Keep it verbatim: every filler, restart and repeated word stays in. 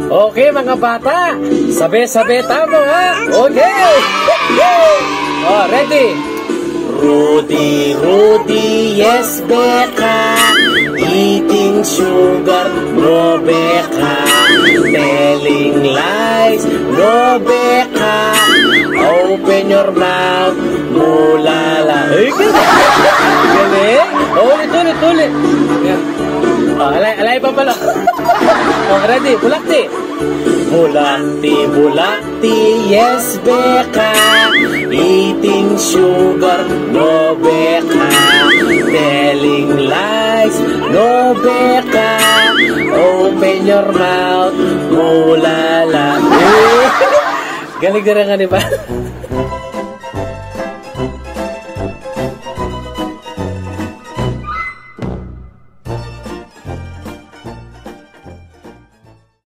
Okay, mga bata, sabe-sabe tamu, ha? Okay. Oh, ready? Rudy, Rudy, yes, beka. Eating sugar, no, beka. Telling lies, no, beka. Open your mouth, bulala. Ay, galing. Galing. Oh, ulit, ulit, ulit. Yan. Oh, alay, alay pa pala. Oh, ready? Bulakti. Bulakti, bulakti, yes, beka. Eating sugar, no, beka. Telling lies, no, beka. Open your mouth, bulala. Galing-galing nga, di ba?